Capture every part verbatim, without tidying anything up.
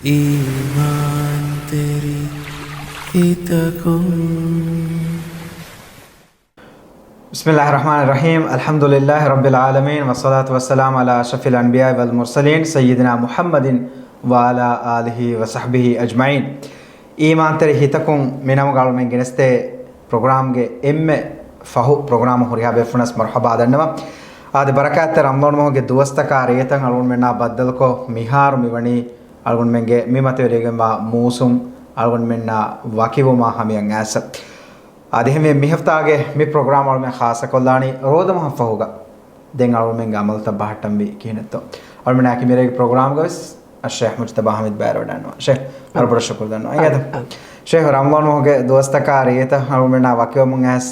އީމާންތެރި ހިތަކުން. بسم الله الرحمن الرحيم. الحمد لله رب العالمين، والصلاة والسلام على أشرف الأنبياء والمرسلين، سيدنا محمد وعلى آله وصحبه أجمعين. އީމާންތެރި ހިތަކުން، މިނަމުގަ އަޅުމެން ގެނެސްދޭ ޕްރޮގްރާމްގެ އެންމެ ފަހު ޕްރޮގްރާމަށް ހުރިހާ ބޭފުޅުންނަސް މަރުޙަބާ ދަންނަވަން. އާދެ، ބަރަކާތްތެރި ރަމަޟާން މަހުގެ ދުވަސްތަކާ ރޭތައް އަޅުގަނޑުމެންނާ ބައްދަލުކޮށް، މިހާރު މިވަނީ އަޅުގަނޑުމެންގެ މި މަތިވެރިވެގެންވާ މޫސުން އަޅުގަނޑުމެންނާ ވަކިވުމާ ހަމަޔަށް އައިސް. އާދެ، އެހެންވެ މި ހަފްތާގެ މި ޕްރޮގްރާމް އަޅުމެން ޚާއްޞަކޮށްލާނީ ރޯދަމަހަށްފަހުގަ. ދެން އަޅުމެންގެ އަމަލުތައް ބަހައްޓަންވީ ކިހިނެއްތޯ؟ އަޅުމެންނާ ކިމިރޭގެ ޕްރޮގްރާމްގަ ވެސް އައްޝޭޚް މުޖްތަބާ ޙަމީދު ބައިވެރިވަޑައިގަންނަވާ. ޝޭޚް، ވަރަށް ބޮޑަށް ޝުކުރު ދަންނަވަން. އާ، އިނގޭތަ؟ އާ. ޝޭޚް، ރަމަޟާން މަހުގެ ދުވަސްތަކާ ރޭތައް އަޅުމެންނާ ވަކިވަމުން އައިސް،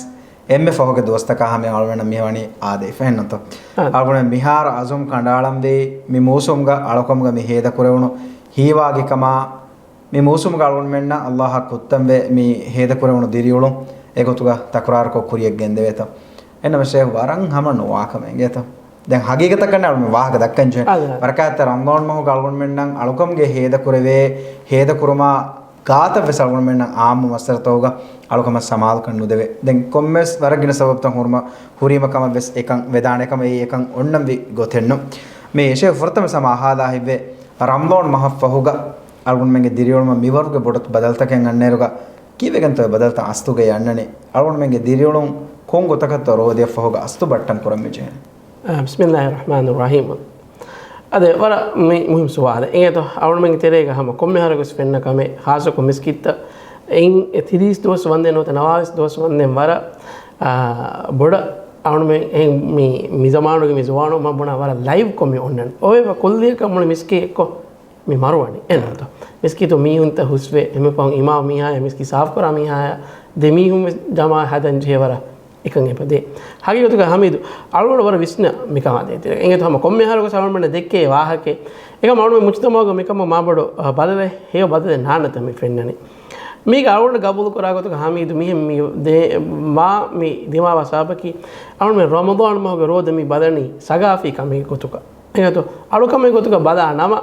އެންމެ ފަހުގެ ދުވަސްތަކާ ހަމަޔަށް އަޅުމެންނަށް މި ވަނީ އާދެ އިފަ އެއްނުތޯ؟ އާ. އަޅުގަނޑު މިހާރު އަޒުމް ކަނޑައަޅަންވީ، މި މޫސުމްގަ އަޅުކަމުގަ މި ހޭދަކުރެވުނު ހީވާގިކަމާ، މި މޫސުމުގަ އަޅުގަނޑުމެންނަށް ﷲ އަށް ކުއްތަންވެ މި ހޭދަކުރެވުނު ދިރިއުޅުން އެގޮތުގަ ތަކުރާރުކޮށް ކުރިޔަށް ގެންދެވޭތޯ. އެންނަމަ ޝޭޚް، ވަރަށް ހަމަ ނުވާކަމެއް އިނގޭތޯ. ދެން ހަގީގަތަކަށް އަޅުމެން ވާހަކަ ދައްކަން ޖެހޭ. އާ. ބަރަކާތްތެރި ރަމަޟާން މަހުގަ އަޅުގަނޑުމެންނަށް އަޅުކަމުގެ ހޭދަކުރެވޭ، ހޭދަކުރުމާ ގާތަށްވެސް އަޅުގަނޑުމެންނަށް އާއްމު މައްސަރަތަކުގަ އަޅުކަމަށް ސަމާލުކަން ނުދެވޭ. ދެން ކޮންމެވެސް ވަރަށް ގިނަ ސަބަބުތައް ހުރުމަ، ހުރީމަ ކަމަށްވެސް އެކަން ވެދާނެ ކަމަށް އެއީ އެކަން އޮންނަންވީ ގޮތެއްނު. މި އެ ޝޭޚް ފުރަތަމަ ސަމާ ހާލާ ހިތްވެ، ރަމަޟާން މަހަށްފަހުގަ އަޅުގަނޑުމެންގެ ދިރިއުޅުމަށް މިވަރުގެ ބޮޑު ބަދަލުތަކެއް އަންނައިރުގަ ކީއްވެގެންތޯ އެ ބަދަލުތައް އަސްލުގައި އަންނަނީ؟ އަޅުގަނޑުމެންގެ ދިރިއުޅުން ކޮން ގޮތަކަށްތޯ ރޯދައަށްފަހުގަ އަސްލު ބައްޓަން ކުރަން މިޖެހެނީ؟ އާ، ބިސްމިއްލާހި ރަޙްމާނި ރަޙީމް. އާދެ، ވަރަށް މި މުހިއްމު ސުވާލެއް. އިނގޭތޯ، އަޅުގަނޑުމެންގެ ތެރޭގަ ހަމަ ކޮންމެ އަހަރަކުވެސް ފެންނަ ކަމެއް، ޚާއްޞަކޮށް މިސްކިތްތައް އެއިން އެ ތިރީސް ދުވަސް ވަންދެން ނުވަތަ ނަވާވީސް ދުވަސް ވަންދެން ވަރަށް، އާ، ބޮޑަށް އަޅުގަނޑުމެން އެ މި، މި ޒަމާނުގެ މި ޒުވާނުން މަ ބުނާ ވަރަށް ލައިވްކޮށް މި އޮންނަން. އޮވެފަ ކުއްލިއަކަށް މުޅި މިސްކިތް އެއްކޮށް މި މަރުވަނީ. އެންނަތަ؟ މިސްކިތު މީހުންތައް ހުސްވެ، އެންމެ ފަހުން އިމާމު މީހާޔާ މިސްކިތް ސާފުކުރާ މީހާޔާ ދެ މީހުން ވެސް ޖަމާ ހަދަން ޖެހޭ ވަރަށް އެކަން އެބަދޭ. ހަގީގަތުގަ ހަމީދު އަޅުގަނޑު ވަރަށް ވިސްނާ މިކަމާ ދޭތެރޭ. އެނގޭތަ ހަމަ ކޮންމެ އަހަރަކު ސަމަންމެންނަށް ދެއްކޭ ވާހަކައެއް. އެކަމަ އަޅުގަނޑު މުޖްތަމައުގަ މިކަމަށް މާބޮޑު، އަ، ބަދަލެއް ހެޔޮ ބަދަލެއް ނާންނަތަ މި ފެންނަނީ. މީގަ އަޅުގަނޑު ގަބޫލުކުރާ ގޮތުގަ ހަމީދު މިހެން މި ދޭ، މާ މި ދިމާވާ ސަބަބަކީ އަޅުގަނޑުމެން ރަމަޟާން މަހުގެ ރޯދަ މި ބަލަނީ ސަގާފީ ކަމެއް ގޮތުގަ. އެނގޭތޯ؟ އަޅުކަމެއް ގޮތުގަ ބަލާ ނަމަ،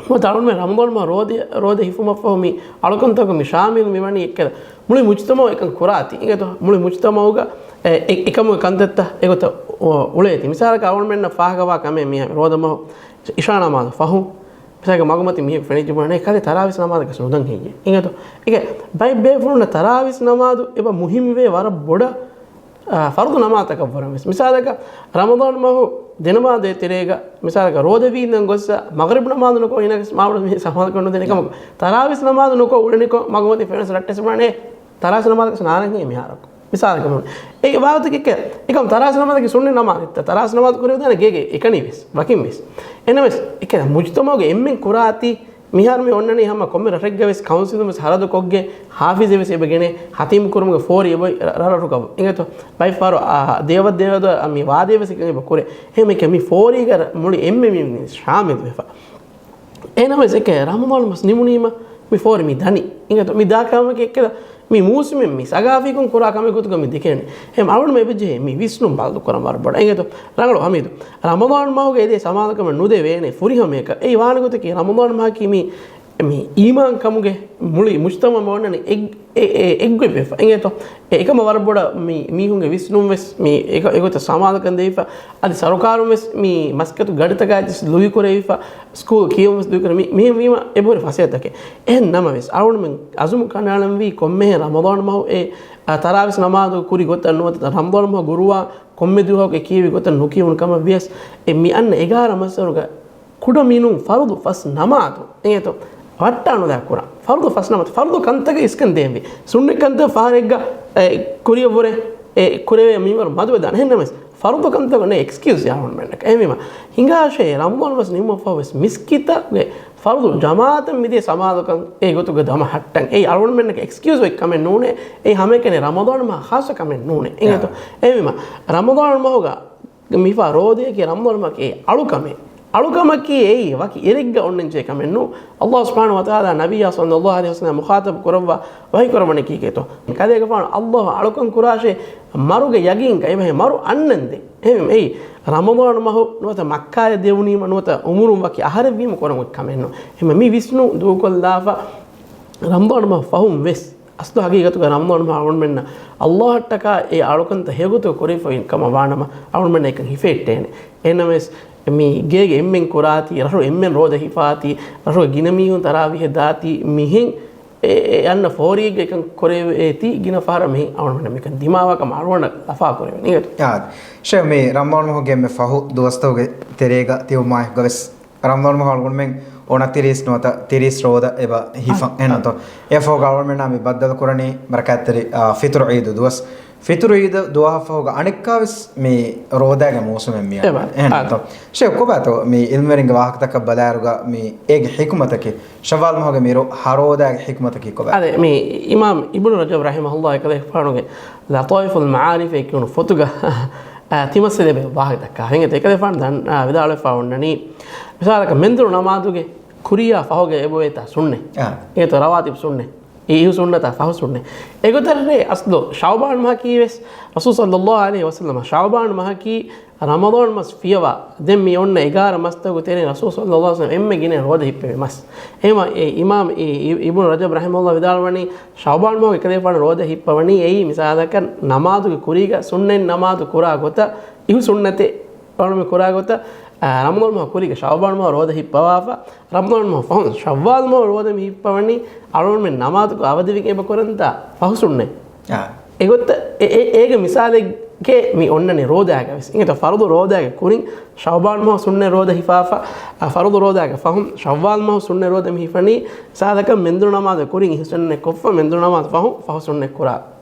ނުވަތަ އަޅުގަނޑުމެން ރަމަޟާން މަހު ރޯދަ، ރޯދަ ހިފުމަށްފަހު މި އަޅުކަންތަކުގަ މި ޝާމިލް މިވަނީ އެއްކަލަ. މުޅި މުޖްތަމަޢު އެކަން ކުރާތީ. އިނގޭތޯ؟ މުޅި މުޖްތަމަޢުގަ އެ، އެ، އެކަމުގެ ކަންތައްތައް އެގޮތަށް އު، އުޅޭތީ. މިސާލަކަށް އަޅުގަނޑުމެންނަށް ފާހަގަވާ ކަމެއް މި ރޯދަ މަހު އިޝާ ނަމާދު ފަހު، މިސާލަކަށް މަގުމަތި މީހަކު ފެނިއްޖެ ބުނާނެ، ކަލޭ ތަރާވީސް ނަމާދަކަށް ނުދަން ހެއްޔޭ؟ އިނގޭތޯ؟ އެކަ ބައެއް ބޭފުޅުންނަށް ތަރާވީސް ނަމާދު އެބަ މުހިންމުވޭ ވަރަށް ބޮޑަށް އާ، ފަރުޟު ނަމާދަކަށް ވުރެން ވެސް. މިސާލަކަށް، ރަމަޟާން މަހު ދެނަމާދު ތެރޭގަ، މިސާލަކަށް، ރޯދަވީން ގޮއްސަ، މަޣްރިބް ނަމާދު ނުކޮށް އިނަގެސް މާބޮޑު މީހެއް ސަމާލުކޮށް ނުދޭނެ ކަމަކު، ތަރާވީސް ނަމާދު ނުކޮށް އުޅެނިކޮށް، މަގުމަތި ފެނަސް ރައްޓެސް ވާނެ، ތަރާވީސް ނަމާދަކަށް ނާރަން ހި މިހާރަކު. މިސާލަކަށް، އެ ވާގޮތަކީ އެކަ، އެކަމް ތަރާވީސް ނަމާދަކީ ސުންނަތް ނަމާދެއްތަ، ތަރާވީސް ނަމާދު ކުރެވިދާނެ ގޭގެ އެކަނި ވެސް، ވަކިން ވެސް. އެނަމެސް، އެކަ މުޖްތަމަޢުގެ އެންމެން ކުރާތީ، މިހާރު މި އޮންނަނީ ހަމަ ކޮންމެ ރަށެއްގަ ވެސް ކައުންސިލުން ވެސް ހަރަދު ކޮށްގެން، ޙާފިޒެއް ވެސް އެބަ ގެނެ، ހަތީމު ކުރުމުގެ ފޯރި އެބަ ރަ-، ރަށްރަށުގަ އިނގޭތޯ. ބައެއް ފަހަރު، އާ، ދޭވަ ދޭވަދޯ މި ވާދޭ ވެސް އެބަ ކުރޭ. އެހެން މި ފޯރީގަ ރަ-، މުޅި އެންމެ މީހުން ޝާމިލް ވެފަ. އެހެންނަމަވެސް އެކެ ރަމަޟާން މަސް ނިމުނީމަ މި ފޯރި މި ދަނީ. އިނގޭތޯ. މި ދާ ކަމަކީ އެކެ މި މޫސުމެއް މި ސަގާފީކޮށް ކުރާ ކަމެއް ގޮތުގަ މި ދެކެނީ. އެހެން އަޅުގަނޑު މި އެބަޖެހޭ މި ވިސްނުން ބައްލު ކުރަން ވަރަށް ބޮޑަށް. އިނގޭތޯ. ރަނގަޅު ހަމީދު. ރަމަޟާން މަހުގަ އެދޭ ސަމާލުކަމެއް ނުދެވޭނެ ފުރިހަމަޔަކަށް. އެއީ ވާނެ ގޮތަކީ ރަމަޟާން މަހަކީ މި މި އީމާން ކަމުގެ މުޅި މުޖްތަމަޢު އޮންނަނީ އެއް، އެ، އެ، އެއްގޮތްވެފަ. އިނގޭތޯ؟ އެ، އެކަމަށް ވަރަށް ބޮޑަށް މި މީހުންގެ ވިސްނުން ވެސް މި އެގޮ، އެގޮތަށް ސަމާލުކަން ދެވިފަ. އަދި ސަރުކާރުން ވެސް މި މަސައްކަތު ގަޑިތަކާ ލުއި ކުރެވިފަ. ސްކޫލް ކިޔެވުން ވެސް ލުއި ކުރެ، މި، މިހެން ވީމަ އެބަހުރި ފަސޭހަތަކެއް. އެހެން ނަމަވެސް، އަޅުގަނޑުމެން އަޒުމު ކަނޑައަޅަންވީ ކޮންމެހެން ރަމަޟާން މަހު އެ، އަ، ތަރާވީސް ނަމާދު ކުރި ގޮތަށް ނުވަތަ ރަމަޟާން މަހު ގުރުވާ ކޮންމެ ދުވަހަކު އެ ކިޔެވި ގޮތަށް ނުކިޔެވުނު ކަމަށް ވިޔަސް، އެ މި އަންނަ އެގާރަ މައްސަރުގަ ކުޑަ މީނުން ފަރުޟު ފަސް ނަމާދު އެނގޭތޯ ވައްޓާނުލާ ކުރާ. ފަރުޟު ފަސް ނަމާދު، ފަރުޟު ކަންތަކަށް އިސްކަން ދޭންވީ. ސުންނަތް ކަންތައް ފަހަރެއްގަ، އެ، ކުރިއަށްވުރެ، އެ، ކުރެވޭ މީވަރު މަދުވެދާނެ. އެހެންނަމަވެސް، ފަރުޟު ކަންތަކަށް ނެ އެކްސްކިއުޒް އަޅުގަނޑުމެންނަކަށް. އެހެންވީމަ، ހިނގާށޭ ރަމަޟާން މަސް ނިމުމަށްފަހުވެސް މިސްކިތަށް ފަރުޟު ޖަމާޢަތަށް މިދޭ ސަމާލުކަން އެ ގޮތުގަ ދަމަ ހައްޓަން. އެއީ އަޅުގަނޑުމެންނަކަށް އެކްސްކިއުޒް އޮތް ކަމެއް ނޫނޭ. އެއީ ހަމައެކަނި ރަމަޟާން މަހަށް ޚާއްޞަ ކަމެއް ނޫނޭ. އެނގޭތޯ؟ އެހެންވީމަ، ރަމަޟާން މަހުގަ މިފާ ރޯދައަކީ ރަމަޟާން މަހަކީ އަޅުކަމެއް. އަޅުކަމަކީ އެއީ ވަކި އިރެއްގަ އޮންނަންޖެހޭ ކަމެއް ނޫން. ﷲ ސުބްޙާނަހޫ ވަތަޢާލާ ނަބިއްޔާ ޞައްލައްލާހު ޢަލައިހި ވަސައްލަމަ މުޚާޠަބު ކުރައްވާ ވަޙީ ކުރައްވަނީ ކީކޭތޯ؟ ކަލޭގެފާނު ﷲ އަޅުކަން ކުރާށޭ، މަރުގެ ޔަގީންކަން އެބަހޭ، މަރު އަންނަންދެން. އެހެން އެއީ ރަމަޟާން މަހު ނުވަތަ މައްކާޔަށް ދެވުނީމަ ނުވަތަ އުމުރުން ވަކި އަހަރެއްވީމަ ކުރަން އޮތް ކަމެއް ނޫން. އެހެން މި ވިސްނުން ދޫކޮށްލާފަ ރަމަޟާން މަހު ފަހުން ވެސް، އަސްލު ހަގީގަތުގަ ރަމަޟާން މަހު އަޅުގަނޑުމެންނަށް ﷲ އަށްޓަކާ އެ އަޅުކަންތައް ހެޔޮގޮތުގަ ކުރެވިފައި ކަމަށް ވާނަމަ، އަޅުގަނޑުމެންނަށް އެކަން ހިފެހެއްޓޭނެ. އެހެންނަމަވެސް، މި ގޭގެ އެންމެން ކުރާތީ، ރަށު އެންމެން ރޯދަ ހިފާތީ، ރަށުގެ ގިނަ މީހުން ތަރާވީހަށް ދާތީ، މިހެން އެ، އެ އަންނަ ފޯރިއެއްގަ އެކަން ކުރެވޭތީ ގިނަ ފަހަރަށް މިހެން އަޅުގަނޑަށް މިކަން ދިމާވާކަމަށް އަޅުގަނޑަށް ލަފާ ކުރެވެނީ. އާދެ. ޝޭ، މި ރަމަޟާން މަހުގެ އެންމެ ފަހު ދުވަސްތަކުގެ ތެރޭގަ ތިބުމާއެކުގަ ވެސް ރަމަޟާން މަހު އަޅުގަނޑުމެން އޮނަތިރީސް ނުވަތަ ތިރީސް ރޯދަ އެބަ ހިފަން. އެހެންތޯ؟ އެ ފަހުގަ އަޅުގަނޑުމެންނާ މި ބައްދަލު ކުރަނީ ބަރަކާތްތެރި، އާ، ފިތުރު ޢީދު ދުވަސް. ފިތުރު ޢީދު ދުވަހަށް ފަހުގަ އަނެއްކާވެސް މި ރޯދާގެ މޫސުމެއް މިއަންނަނީ. އެހެންތޯ؟ ޝޭ، ކޮބާތޯ މި ޢިލްމުވެރިންގެ ވާހަކަތަކަށް ބަލާއިރުގަ މި އޭގެ ޙިކުމަތަކީ؟ ޝައްވާލް މަހުގެ މި ރޯ-، ހަ ރޯދާގެ ޙިކުމަތަކީ ކޮބާ؟ އާދެ، މި އިމާމް އިބްނު ރަޖަބް ރަޙިމަހުﷲ އެކަލޭގެފާނުގެ ލަޠާއިފުލް މަޢާރިފް އޭ ކިޔުނު ފޮތުގަ، އާ، ތިމަސް ލެބޭ ވާހަކަ ދައްކާ. އެކަލޭގެފާނު ދަން-، އާ، ވިދާޅުވެފަ އޮންނަނީ، މިސާލަކަށް މެންދުރު ނަމާދުގެ ކުރިޔާ ފަހުގެ އެބައޮތްތާ ސުންނަތް. އާ. އޭތޯ ރަވާތިބު ސުންނަތް. އި-، އިހު ސުންނަތާ ފަހު ސުންނަތް. އެގޮތަށް ރޭ އަސްލު ޝައުބާން މަހަކީ ވެސް ރަސޫލު ޞައްލައްލާހު ޢަލައިހި ވަސައްލަމަ ޝައުބާން މަހަކީ ރަމަޟާން މަސް ފިޔަވާ، ދެން މި އޮންނަ އެގާރަ މަސްތަކުގެ ތެރެއިން ރަސޫލު ޞައްލައްލާހު ޢަލައިހި ވަސައްލަމަ އެންމެ ގިނަ ރޯދަ ހިއްޕެވި މަސް. އެހެންވީމަ އެ އިމާމް އި-، އި-، އިބްނު ރަޖަބް ރަޙިމަހުﷲ ވިދާޅުވަނީ، ޝައުބާން މަހުގެ އެކަލޭގެފާނު ރޯދަ ހިއްޕަވަނީ އެއީ މިސާލަކަށް ނަމާދުގެ ކުރީގަ ސުންނަތް ނަމާދު ކުރާ ގޮތަށް އިހު ސުންނަތެއް އަޅުމެ ކުރާ ގޮތަށް، އާ، ރަމަޟާން މަހު ކުރީގަ ޝައުބާން މަހު ރޯދަ ހިއްޕަވާފަ، ރަމަޟާން މަހު ފަހުން ޝައްވާލް މަހު ރޯދަ މި ހިއްޕަވަނީ އަޅުމެން ނަމާދުގަ އަވަދިވެގެން އެބަ ކުރަންތާ ފަހު ސުންނަތް. އާ. އެގޮތަށް އެ-، އެ-، އޭގެ މިސާލެއްގެ މި އޮންނަނީ ރޯދާގަ ވެސް. އިނގޭތޯ ފަރުޟު ރޯދާގެ ކުރިން ޝައުބާން މަހު ސުންނަތް ރޯދަ ހިފާފަ، އާ، ފަރުޟު ރޯދާގެ ފަހުން ޝައްވާލް މަހު ސުންނަތް ރޯދަ މި ހިފަނީ މިސާލަކަށް މެންދުރު ނަމާދު ކުރިން އިހު ސުންނަތް ކޮށްފަ، މެންދުރު ނަމާދު ފަހުން ފަހު ސުންނަތް ކުރާ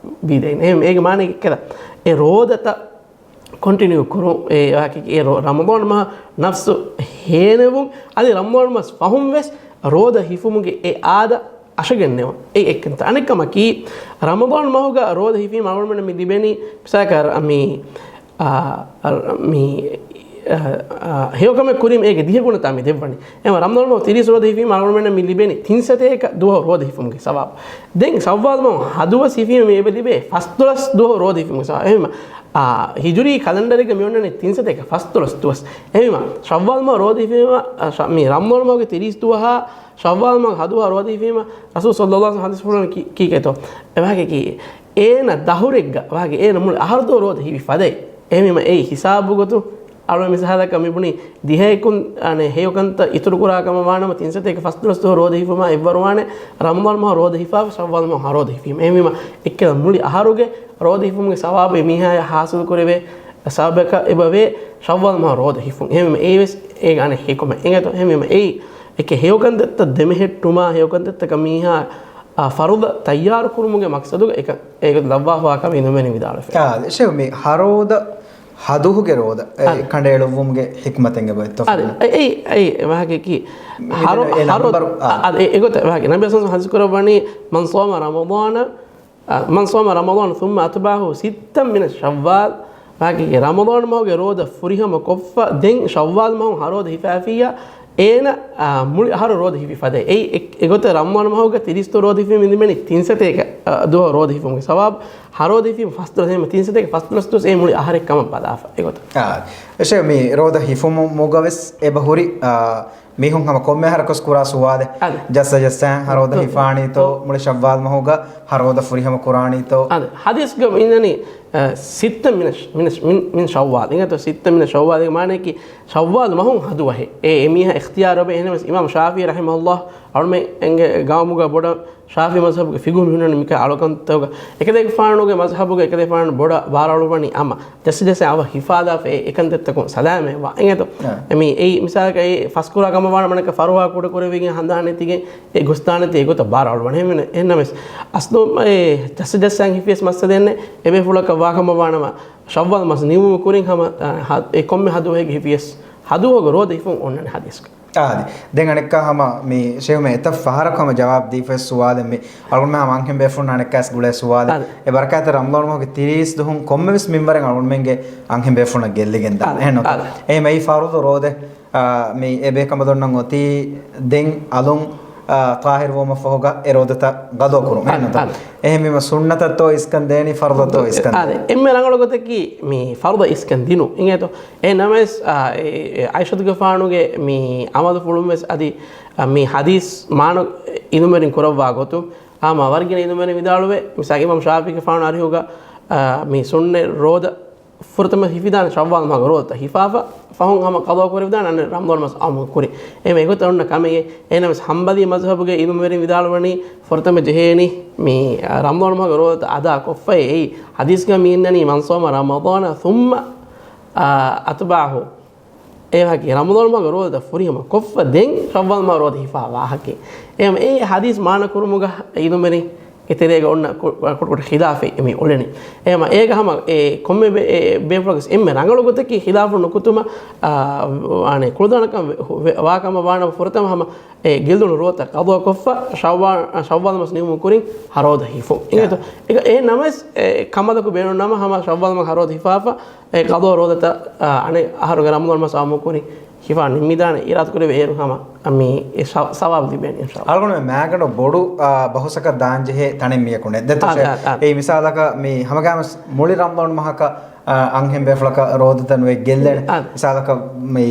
ވީދެއިން. އެހެން އޭގެ މާނައަކީ ކެލަ އެ ރޯދަތައް ކޮންޓިނިއު ކުރުން، އެ ވާހަކަ، އެ ރޯ-، ރަމަޟާން މަހަށް ނަފްސު ހޭނެވުން، އަދި ރަމަޟާން މަސް ފަހުން ވެސް ރޯދަ ހިފުމުގެ އެ އާދަ އަށަގެންނެވުން. އެ އެއްކަންތައް. އަނެއްކަމަކީ، ރަމަޟާން މަހުގަ ރޯދަ ހިފީމަ އަޅުގަނޑުމެންނަށް މި ލިބެނީ، މިސާލަކަށް މި، އާ، މި، އާ، އާ، ހެޔޮކަމެއް ކުރީމަ އޭގެ ދިހަ ގުނަތައް މި ދެއްވަނީ. އެހެންވީމަ ރަމަޟާން މަހު ތިރީސް ރޯދަ ހިފީމަ އަޅުގަނޑުމެންނަށް މި ލިބެނީ ތިން ސަތޭކަ ދުވަހު ރޯދަ ހިފުމުގެ ސަވާބު. ދެން ޝައްވާލް މަހު ހަ ދުވަސް ހިފީމަ މި އެބަ ލިބޭ ފަސްދޮޅަސް ދުވަހު ރޯދަ ހިފުމުގެ ސަވާބު. އެހެންވީމަ، އާ، ހިޖުރީ ކަލަންޑަރެއްގަ މި އޮންނަނީ ތިން ސަތޭކަ ފަސްދޮޅަސް ދުވަސް. އެހެންވީމަ، ޝައްވާލް މަހު ރޯދަ ހިފީމަ، އާ، ޝަ-، މި ރަމަޟާން މަހުގެ ތިރީސް ދުވަހާ، ޝައްވާލް މަހު ހަ ދުވަހު ރޯދަ ހިފީމަ، ރަސޫލު ޞައްލައްލާހު ޢަލައިހި ވަސައްލަމަ ކީ-، ކީކޭތޯ؟ އެ ވާހަކައަކީ، އޭނަ ދަހުރެއްގަ، ވާހަކަ އޭނަ މުޅި އަހަރު ދުވަހު ރޯދަ ހިފި ފަދައިން. އެހެންވީމަ އެއީ ހިސާބު ގޮތުން، އަޅުގަނޑު މިސާލަކަށް މި ބުނީ ދިހައަކުން، އަނެއް ހެޔޮކަންތައް އިތުރު ކުރާ ކަމަށް ވާނަމަ، ތިން ސަތޭކަ ފަސްދޮޅަސް ދުވަހު ރޯދަ ހިފުމާ އެއްވަރު ވާނެ، ރަމަޟާން މަހު ރޯދަ ހިފާފަ، ޝައްވާލް މަހު ހަ ރޯދަ ހިފީމަ. އެހެންވީމަ އެއްކަލަ މުޅި އަހަރުގެ ރޯދަ ހިފުމުގެ ސަވާބު އެ މީހާޔަށް ހާސިލު ކުރެވޭ ސަބަބަކަށް އެބަވޭ ޝައްވާލް މަހު ރޯދަ ހިފުން. އެހެންވީމަ އެއީ ވެސް އޭގެ އަނެއް ޙިކުމަތް. އެނގޭތޯ؟ އެހެންވީމަ އެއީ އެކެއް ހެޔޮކަންތައްތައް ދެމެހެއްޓުމާ، ހެޔޮކަންތައްތަކަށް މީހާ، އާ، ފަރުޟަށް ތައްޔާރު ކުރުމުގެ މަޤްޞަދުގަ އެކަން އޭގޮތަށް ލައްވާފަވާ ކަމެއް ނުމެނި ވިދާޅުވެފަ. އާ، ޝޭޚް، މި ހަ ރޯދަ ހަ ދުވަހުގެ ރޯދަ، އެ، އަދި. ކަނޑައެޅުއްވުމުގެ ޙިކުމަތެއް އެބައޮތްތޯ؟ އަދި، އެ، އެ، އެ، ވާހަކައަކީ، މި ހަ ރޯ-، ދެން އެ ހަ ރޯ-، ނަންބަރު، އާ. އަ-، އަދި، އެ، އެގޮތަށް ވާހަކަ ނަބީ ސައްލަﷲު ޢަލައިހި ވަސައްލަމަ ޙަދީޘް ކުރައްވަނީ، މަން ޞާމަ ރަމަޟާނަ، މަން ޞާމަ ރަމަޟާނަ ޘުއްމަ އަތްބަޢަހު ސިއްތަން މިނަ ޝައްވާލް، ވާހަކައަކީ ރަމަޟާން މަހުގެ ރޯދަ ފުރިހަމަ ކޮށްފަ، ދެން ޝައްވާލް މަހު ހަ ރޯދަ ހިފާފިއްޔާ، އޭނަ، އާ، މުޅި އަހަރު ރޯދަ ހިފި ފަދައިން. އެއީ އެ-، އެގޮތަށް ރަމަޟާން މަހުގަ ތިރީސް ދުވަހު ރޯދަ ހިފީމަ މި ލިބެނީ ތިން ސަތޭކަ، އާ، ދުވަހު ރޯދަ ހިފުމުގެ ސަވާބު، ހަ ރޯދަ ހިފީމަ ފަސް ދުވަސް، އެހެންވީމަ ތިން ސަތޭކަ ފަސް ދުވަސް ދުވަސް އެ މުޅި އަހަރެއް ކަމަށް ބަލާފަ އެގޮތަށް. އާ، އެ ޝޭޚް، މި ރޯދަ ހިފުމުގަ ވެސް އެބަ ހުރި، އާ، މީހުން ހަމަ ކޮންމެ އަހަރަކުވެސް ކުރާ ސުވާލެއް. އަދި. ޖައްސަ ޖައްސައިން ހަ ރޯދަ ހިފާނީތޯ، މުޅި ޝައްވާލް މަހުގަ ހަ ރޯދަ ފުރިހަމަ ކުރާނީތޯ؟ އަދި. ޙަދީޘްގަ އިންނަނީ، އަ، ސިއްތަ މިނަ ޝަ-، މިނަ ޝަ-، މިން، މިން ޝައްވާލް. އިނގޭތޯ ސިއްތަ މިނަ ޝައްވާލް މާނައަކީ ޝައްވާލް މަހުން ހަ ދުވަހެއް. އެ، އެ މީހާ އިޚްތިޔާރު އޮވޭ. އެހެންނަމަވެސް އިމާމު ޝާފިޢީ ރަޙިމަހުﷲ އަޅުމެންގެ ގައުމުގަ ބޮޑަށް ޝާފިޢީ މަޒްހަބުގެ ފިޤުހު މި ހުންނަނީ މިކަ އަޅުކަންތަކުގަ. އެކަލޭގެފާނުގެ މަޒްހަބުގަ އެކަލޭގެފާނު ބޮޑަށް ބާރުއަޅުއްވަނީ އަމަ. ޖައްސަ ޖައްސައިން އަވަހަށް ހިފާލާފަ އެ އެކަންތައްތަކުން ސަލާމަތްވާ. އިނގޭތޯ؟ އާ. އެ މީ އެއީ މިސާލަކަށް އެ ފަސްކުރާ ކަމަށް ވާނަމަ އަނެއްކާ ފަރުވާ ކުޑަކުރެވިގެން ހަނދާން ނެތިގެން އެ ގޮސްދާނެތީ އެގޮތަށް ބާރުއަޅުއްވަން. އެހެންވެ-، އެހެންނަމަވެސް އަސްލު އެ ޖައްސަ ޖައްސައިން ހިފިޔަސް މައްސަލައެއް ނެތް. އެބޭފުޅަކަށް ވާ ކަމަށް ވާނަމަ ޝައްވާލް މަސް ނިމުމުގެ ކުރިން ހަމަ، އަ، ހަ-، އެ ކޮންމެ ހަ ދުވަހެއްގެ ހިފިޔަސް ހަ ދުވަހުގެ ރޯދަ ހިފުން އޮންނަނީ ޙަދީޘްގަ. އާދެ. ދެން އަނެއްކާ ހަމަ މި ޝޭޚް މި އެތައް ފަހަރަކު ހަމަ ޖަވާބު ދީފައި ސުވާލެއް މި. އަޅުގަނޑުމެން ހަމަ އަންހެން ބޭފުޅުންނަށް އަނެއްކާވެސް ގުޅޭ ސުވާލެއް. އާދެ. އެ ބަރަކާތްތެރި ރަމަޟާން މަހުގެ ތިރީސް ދުވަހުން ކޮންމެވެސް މިންވަރެއް އަޅުގަނޑުމެންގެ އަންހެން ބޭފުޅުންނަށް ގެއްލިގެން ދާނެ. އާދެ. އެހެން އެއީ ފަރުޟު ރޯދަ އާ، މި އެބޭކަނބަލުންނަށް އޮތީ ދެން އަލުން، އާ، ޠާހިރުވުމަށްފަހުގަ އެ ރޯދަތައް ގަޟާ ކުރުން. އެހެންނުތޯ؟ އާ. އެހެންވީމަ ސުންނަތަށްތޯ އިސްކަން ދޭނީ، ފަރުޟަށްތޯ އިސްކަން ދޭނީ؟ އާ، ދެ. އެންމެ ރަނގަޅު ގޮތަކީ މި ފަރުޟަށް އިސްކަން ދިނުން. އިނގޭތޯ؟ އެހެން ނަމަވެސް، އާ، އެ، އެ، އައިޝަތުގެފާނުގެ މި އަމަލުފުޅުން ވެސް އަދި، އާ، މި ޙަދީޘް މާނަ އިލްމުވެރިން ކުރައްވާ ގޮތުން، އާ، މާ ވަރަށް ގިނަ އިލްމުވެރިން ވިދާޅުވޭ، މިސާލަކަށް އިމާމް ޝާފިޢީގެފާނު އަރިހުގަ، އާ، މި ސުންނަތް ރޯދަ ފުރަތަމަ ހިފިދާނެ ޝައްވާލް މަހުގެ ރޯދަ ހިފާފަ، ފަހުން ހަމަ ޤަޟާ ކުރެވިދާނެ އަންނަ ރަމަޟާން މަސް އާއްމު ކުރި. އެހެން އެގޮތަށް އޮންނަ ކަމެއް. އެހެންނަމަވެސް ޙަންބަލީ މަޒްހަބުގެ އިލްމުވެރިން ވިދާޅުވަނީ ފުރަތަމަ ޖެހޭނީ މި، އާ، ރަމަޟާން މަހުގެ ރޯދަ އަދާ ކޮށްފައި އެއީ ޙަދީޘްގަ މި އިންނަނީ މަން ޞާމަ ރަމަޟާނަ ޘުއްމަ، އާ، އަތްބަޢަހު. އެ ވާހަކަ ރަމަޟާން މަހުގެ ރޯދަ ފުރިހަމަ ކޮށްފަ ދެން ޝައްވާލް މަހު ރޯދަ ހިފާ ވާހަކަ. އެހެން އެ ޙަދީޘް މާނަ ކުރުމުގަ އިލްމުވެރިން އެ ތެރޭގަ އޮންނަ ކު-، ކުޑަކުޑަ ޚިލާފެއް މި އުޅެނީ. އެހެން އޭގަ ހަމަ އެ ކޮންމެ ބޭ-، އެ ބޭފުޅަކަސް އެންމެ ރަނގަޅު ގޮތަކީ ޚިލާފު ނުކުތުމަށް، އާ، އަނެއް ކުޅަދާނަކަން ވެ-، ވެ-، ވާކަމަށް ވާނަމަ ފުރަތަމަ ހަމަ އެ ގެއްލުނު ރޯދަ ޤަޟާ ކޮށްފަ ޝައްވާ-، ޝައްވާލް މަސް ނިމުމުގެ ކުރިން ހަ ރޯދަ ހިފުން. އިނގޭތޯ؟ އެ ނަމަވެސް އެ ކަނބަލަކު ބޭނުންނަމަ ހަމަ ޝައްވާލް މަހު ހަ ރޯދަ ހިފާފަ އެ ޤަޟާ ރޯދަތައް، އާ، އަނެއް އަހަރުގެ ރަމަޟާން މަސް އާއްމު ކުރިން ހިފާ ނިންމިދާނެ އިރާދަކުރެވޭ އޭރު ހަމަ މި އެ ސަ-، ސަވާބު ލިބޭނެ އިންޝާﷲ. އަޅުގަނޑުމެން މާގަނޑު ބޮޑު، އާ، ބަހުސަކަށް ދާންޖެހޭ ތަނެއް މިޔަކު ނެތް. ދެއްތޯ އާ، ޝޭޚް؟ އާ، އާ. އެއީ މިސާލަކަށް މި ހަމަގައިމުވެސް މުޅި ރަމަޟާން މަހަކަށް، އާ، އަންހެން ބޭފުޅަކަށް ރޯދަތައް ނުވެ ގެއްލޭނެ. އާ. މިސާލަކަށް މި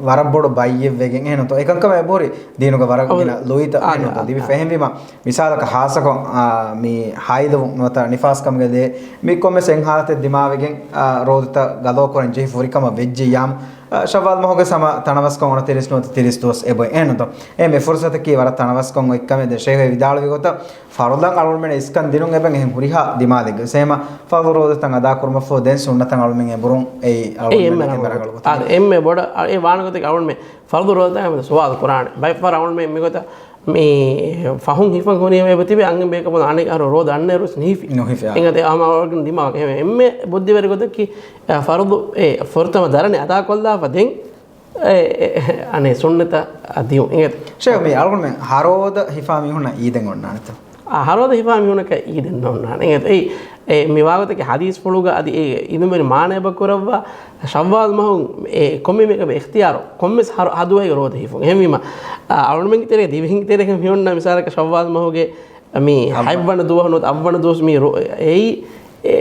ވަރަށް ބޮޑު ބައްޔެއް ވެގެން އެހެންނުތޯ؟ އެކަންކަމަށް އެބަހުރި ދީނުގަ ވަރަށް އަވަ-، ގިނަ ލުއިތައް އާ، އެހެންނުތޯ؟ އާ، ލިބިފަ. އާ. އެހެންވީމަ މިސާލަކަށް ހާއްސަކޮށް، އާ، މި ހައިޟު ނުވަތަ ނިފާސް ކަމުގެ ލޭ މި ކޮންމެސް އެއް ހާލަތެއް ދިމާވެގެން، އާ، ރޯދަތައް ގަޟާ ކުރަން ޖެހި ފުރިކަމަށް ވެއްޖެއްޔާމު، އާ، ޝައްވާލް މަހުގެ ހަމަ ތަނަވަސްކޮށް އޮނަތިރީސް ނުވަތަ ތިރީސް ދުވަސް އެބައޮތް އެހެންނުތޯ؟ އެ މި ފުރުޞަތަކީ ވަރަށް ތަނަވަސްކޮށް އޮތް ކަމެއް. ދެން ޝޭޚް ވިދާޅުވި ގޮތަށް ފަރުޟަށް އަޅުގަނޑުމެން އިސްކަން ދިނުން އެބަ އެހެން ހުރިހާ ދިމާލެއްގަ ސޭމަ ފަރުޟު ރޯދަތައް އަދާ ކުރުމަށްފަހު ދެން ސުންނަތަށް އަޅުމެން އެބުރުން އެއީ އެ އެންމެ އަޅުގަނޑުމެން އެންމެ ރަނގަޅު ރަނގަޅު ގޮތަކީ. އާ، އެންމެ ބޮޑަށް އާ، އެ ވާނަ ގޮތަކީ އަޅުމެން ފަރުޟު ރޯދަތައް ހަމަ ސުވާލު ކުރާނެ. ބައެއް ފަހަރަށް އަޅުމެން މި ގޮތަށް މި ފަހުން ހިފަން ހުރީމަ އެބަ ތިބެ އަންހެން ބޭކަނބަލުން އަނެއް އަހަރު ރޯދަ އަންނައިރުވެސް ނުހިފި. ނުހިފި، އާ. އެނގޭތޯ އެ ހަމަ އަޅުގަނޑު ދިމާވަކަށް އެންމެ ބުއްދިވެރި ގޮތަކީ، އާ، ފަރުޟު އެ ފުރަތަމަ ދަރަނި އަދާކޮށްލާފަ ދެން އެ، އެ، އެ، އަނެއް ސުންނަތަށް ދިޔުން. އިނގޭތޯ؟ ޝޭޚް، މި އަޅުގަނޑުމެން ހަ ރޯދަ ހިފާ މީހުންނަށް އީދެއް އޮންނާނެތޯ؟ އާ، ހަ ރޯދަ ހިފާ މީހުންނަކަށް އީދެއް ނޯންނާނެ. އިނގޭތޯ؟ އެއީ، އެ، މި ވާގޮތަކީ ޙަދީޘްފުޅުގަ އަދި އެ އިލްމުވެރިން މާނައެއް ކުރައްވާ ޝައްވާލް މަހު އެ ކޮންމެ މީހަކަށް އިޚްތިޔާރު ކޮންމެސް ހަ ރޯ-، ހަ ދުވަހެއްގެ ރޯދަ ހިފުން. އެހެންވީމަ، އާ، އަޅުގަނޑުމެންގެ ތެރޭ ދިވެހިންގެ ތެރޭގަ މި އޮންނަ މިސާލަކަށް ޝައްވާލް މަހުގެ މި އައްވަ-، ހަތްވަނަ ދުވަހު ނުވަތަ އަށްވަނަ ދުވަސް މި ރޯ-، އެއީ، އެ،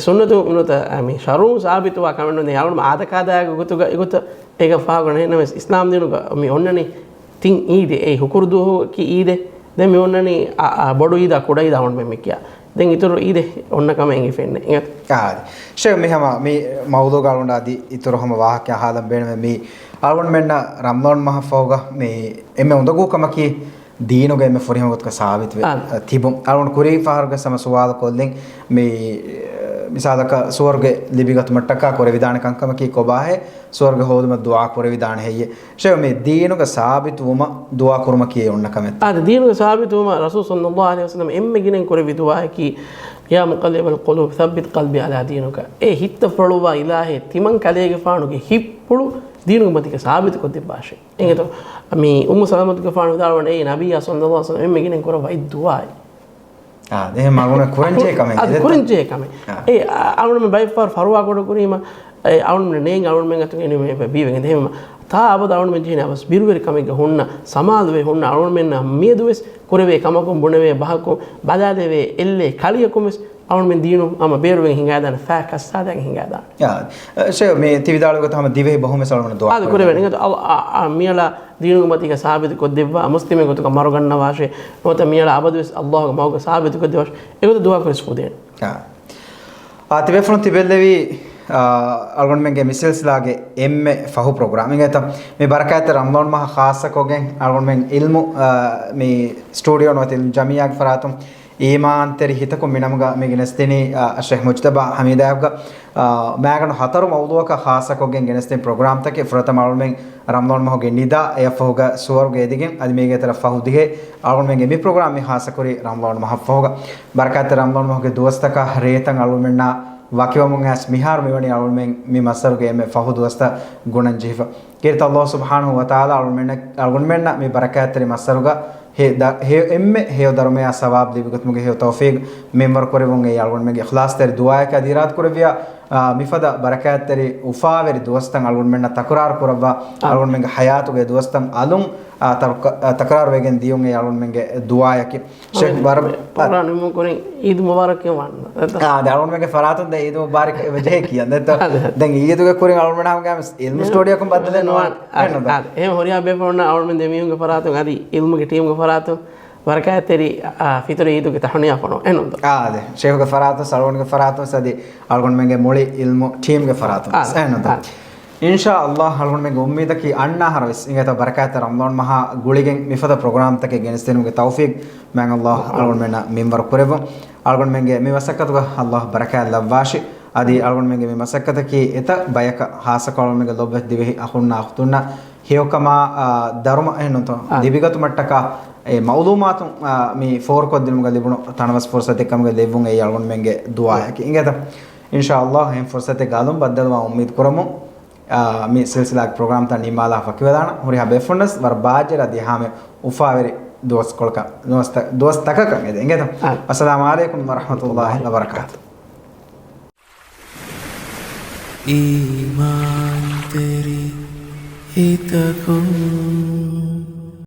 ސުންނަތު ނުވަތަ މި ޝަރުޢުން ސާބިތުވާ ކަމެއް ނޫން. އަޅުގަނޑު އާދަކާދައިގެ ގޮތުގަ އެގޮތަށް އޭގަ ފާގޮނެ ނަމަވެސް، އިސްލާމް ދީނުގަ މި އޮންނަނީ ތިން އީދެއް. އެއީ ހުކުރު ދުވަހަކީ އީދެއް. ދެން މި އޮންނަނީ އަ-، އަ-، ބޮޑު އީދާ ކުޑަ އީދާ އަޅުގަނޑުމެން މި ކިޔާ. ދެން އިތުރު އީދެއް އޮންނަ ކަމެއް އެނގިފައެއްނެއް. އާ، ޝޭޚް، މި ހަމަ މި މައުޟޫޢުގަ އަޅުގަނޑަށް އަދި އިތުރު ހަމަ ވާހަކަ އަހާލަން ބޭނުމޭ. މި އަޅުގަނޑުމެންނަށް ރަމަޟާން މަހަށްފަހުގަ މި އެންމެ އުނދަގޫ ކަމަކީ ދީނުގަ އެންމެ ފުރިހަމަ ގޮތަކަށް ސާބިތުވެ، އާ، ތިބުން. އަޅުގަނޑު ކުރީ ފަހަރުގަ ހަމަ ސުވާލު ކޮށްލިން މި، މިސާލަކަށް ސުވަރުގެ ލިބިގަތުމަށްޓަކާ ކުރެވިދާނެ ކަންކަމަކީ ކޮބާހޭ؟ ސުވަރުގެ ހޯދުމަށް ދުޢާ ކުރެވިދާނެ ހެއްޔޭ؟ ޝޭޚް، މި ދީނުގަ ސާބިތުވުމަށް ދުޢާ ކުރުމަކީ އޮންނަ ކަމެއްތަ؟ އާދެ، ދީނުގަ ސާބިތުވުމަށް ރަސޫލު ޞައްލައްލާހު ޢަލައިހި ވަސައްލަމަ އެންމެ ގިނައިން ކުރެއްވި ދުޢާއަކީ، "يا مقلب القلوب ثبت قلبي على دينك." އޭ ހިތްތައް ފޮޅުއްވާ އިލާހޭ، ތިމަން ކަލޭގެފާނުގެ ހިތްޕުޅު ދީނުގެ މަތީގަ ސާބިތު ކޮށްދެއްވާށޭ. އެނގޭތޯ؟ މި އުއްމު ސަލަމަތުގެފާނު ވިދާޅުވަނީ، އޭ ނަބިއްޔާ ޞައްލައްލާހު ޢަލައިހި ވަސައްލަމަ އެންމެ ގިނައިން ކުރައްވާ އެއް ދުޢާއެއް. އާ، އެހެން އަޅުގަނޑު ކުރަންޖެހޭ ކަމެއް. އާ، އެ، އާ، އަޅުގަނޑުމެން ބައެއް ފަހަރު ފަރުވާ ކުޑަ ކުރީމަ، އެ، އަޅުގަނޑުމެން ނޭނގެ އަޅުގަނޑުމެން އަތުގަ އެންމެ ބީވެގެން ދެމީމަ. ތާ އަބަދު އަޅުގަނޑުމެން ޖެހޭނެ އަވަސް ބިރުވެރި ކަމެއްގަ ހުންނަ، ސަމާލުވެ ހުންނަ، އަޅުގަނޑުމެންނަށް މިއަދުވެސް ކުރެވޭ ކަމަކުން ބުނެވޭ ބަހަކުން ބަލާލެވޭ އެއްލެ ކަޅިއަކުން ވެސް އަޅުގަނޑުމެން ދީނު ހަމަ ބޭރުވެގެން ހިނގާދާނެ ފައި ކައްސާދާގެން ހިނގާދާނެ. ޔާ، ޝޭޚް، މި ތި ވިދާޅުވި ގޮތަށް ހަމަ ދިވެހި ބަހުން ވެސް އަޅުގަނޑު ދުޢާ އާދެ، ކުރެވޭނެ. ކުރެވޭނެ. އިނގޭތޯ؟ އަ-، އަ-، މިއަޅާ ދީނުގެ މަތީގަ ސާބިތު ކޮށްދެއްވާ، މުސްލިމެއް ގޮތުގަ މަރުގަންނަވާށޭ، ނުވަތަ މިއަޅާ އަބަދުވެސް އައްލާހުގެ މަގުގަ ސާބިތު ކޮށްދެއްވާށޭ، އެގޮތަށް ދުޢާ ކުރިސް ފުދޭނެ. އާ. އާ، ތިބޭފުޅުން ތިބެއްލެވީ، އާ، އަޅުގަނޑުމެންގެ މި ސިލްސިލާގެ އެންމެ ފަހު ޕްރޮގްރާމް. އިނގޭތަ؟ މި ބަރަކާތްތެރި ރަމަޟާން މަހަށް ޚާއްޞަކޮށްގެން އަޅުގަނޑުމެން ޢިލްމު، އާ، މި ސްޓޫޑިއޯ ނުވަތަ ޢިލްމު ޖަމިއްޔާގެ ފަރާތުން އީމާންތެރި ހިތަކުން މިނަމުގަ މި ގެނެސްދިނީ، އާ، ޝޭޚް މުޖްތަބާ ޙަމީދާއަށް، އާ، މައިގަނޑު ހަތަރު މައުޟޫޢަކަށް ޚާއްޞަކޮށްގެން ގެނެސްދިން ޕްރޮގްރާމްތަކެއް. ފުރަތަމަ އަޅުމެން ރަމަޟާން މަހުގެ ނިދާ، އެއަށްފަހުގަ ސުވަރުގެ އެދިގެން އަދި މީގެ ތެރެ ފަހު ދިހައެއް އަޅުމެންގެ މި ޕްރޮގްރާމް މި ޚާއްޞަކުރީ ރަމަޟާން މަހަށްފަހުގަ. ބަރަކާތްތެރި ރަމަޟާން މަހުގެ ދުވަސްތަކަށް ރޭތައް އަޅުމެންނާ ވަކިވަމުން އައިސް މިހާރު މިވަނީ އަޅުމެން މި މައްސަރުގެ އެންމެ ފަހު ދުވަސްތައް ގުނަން ޖެހިފަ. ކީރިތި އައްލާހު ސުބްޙާނަހު ވަތަޢާލާ އަޅުމެންނަށް، އަޅުގަނޑުމެންނަށް މި ބަރަކާތްތެރި މައްސަރުގަ ހެ ދަ-، ހެޔޮ އެންމެ ހެޔޮ ދަރުމަޔާ ސަވާބު ލިބިގަތުމުގެ ހެޔޮ ތައުފީގް މިންވަރު ކުރެވުން އެއީ އަޅުގަނޑުމެންގެ އިޚްލާޞްތެރި ދުޢާއަކަށް އަދި އިރާދަ ކުރެއްވިޔާ، އާ، މިފަދަ ބަރަކާތްތެރި އުފާވެރި ދުވަސްތައް އަޅުގަނޑުމެންނަށް ތަކުރާރު ކުރައްވާ، އަޅުގަނޑުމެންގެ ޙަޔާތުގެ ދުވަސްތައް އަލުން، އާ، ތަރު-، އާ، ތަކުރާރު ވެގެން ދިޔުން އެއީ އަޅުގަނޑުމެންގެ ދުޢާއަކީ. ޝޭޚް ބަރަ-، ޕްރޮގްރާމް ނިމުން ކުރިން ޢީދު މުބާރަކް ކިޔަން ވާން. އާ، ދެ އަޅުގަނޑުމެންގެ ފަރާތުން ދެ ޢީދު މުބާރަކް ވެޖެހޭ ކިޔަން. ދެތޯ؟ އާ، ދެ. ދެން ޢީދުގެ ކުރިން އަޅުގަނޑުމެން ހަމަ ގާމިސް ޢިލްމު ސްޓޫޑިއޯކުން ބައްދަލެއް ނުވާން. އާ، އެހެންނުންތޯ؟ އާ، އެހެން ހުރިހާ ބޭފުޅުންނަށް އަޅުގަނޑުމެން ދެމީހުންގެ ފަރާތުން އަދި ޢިލްމުގެ ޓީމްގެ ފަރާތުން ބަރަކާތްތެރި، އާ، ފިތުރު ޢީދުގެ ތަހުނިޔާ ފޮނުވަން. އެހެންނުންތޯ؟ އާ، އާދެ. ޝޭޚުގެ ފަރާތުން، އަޅުގަނޑުގެ ފަރާތުން އަދި އަޅުގަނޑުމެންގެ މުޅި ޢިލްމު ޓީމްގެ ފަރާތުން. އާ، އެހެންނުންތޯ؟ އާ. އިންޝާﷲ، އަޅުގަނޑުމެންގެ އުއްމީދަކީ އަންނަ އަހަރަށް ވެސް އިނގޭތޯ ބަރަކާތްތެރި ރަމަޟާން މަހާ ގުޅިގެން މިފަދަ ޕްރޮގްރާމްތަކެއް ގެނެސްދިނުމުގެ ތައުފީޤް މާތް ﷲ އަޅުގަނޑުމެންނަށް މިންވަރު ކުރެއްވުން. އަޅުގަނޑުމެންގެ މި މަސައްކަތުގަ ﷲ ބަރަކާތް ލައްވާށި. އަދި އަޅުގަނޑުމެންގެ މި މަސައްކަތަކީ އެތައް ބަޔަކަށް ޚާއްޞަކޮށް އަޅުގަނޑުމެންގެ ލޮބުވެތި ދިވެހި އަޚުންނާ އުޚްތުންނަށް ހެޔޮކަމާ، އާ، ދަރުމަ އެހެންނުންތޯ؟ އާ. ލިބިގަތުމަށްޓަކާ އެ މަޢުލޫމާތު، އާ، މި ފޯރުކޮށްދިނުމުގަ ލިބުނު ތަނަވަސް ފުރުޞަތެއް ކަމުގަ ލެއްވުން އެއީ އަޅުގަނޑުމެންގެ ދުޢާއަކީ. އިނގޭތަ؟ އިންޝާﷲ އެހެން ފުރުޞަތެއްގަ އަލުން ބައްދަލުވާން އުއްމީދު ކުރަމުން. އާ، މި ސިލްސިލާގެ ޕްރޮގްރާމްތައް ނިންމާލާ ފަކިވެލާނަ ހުރިހާ ބޭފުޅުންނަސް ވަރަށް ބާއްޖަވެރި އަދި ހާމެ އުފާވެރި ދުވަސްކޮޅަކަށް، ދުވަސްތަ-، ދުވަސްތަކަކަށް އެދެ އިނގޭތަ؟ އާ. އައްސަލާމު ޢަލައިކުމް ވަރަޙްމަތުﷲ ވަބަރަކާތު. އީމާންތެރި ހިތަކުން.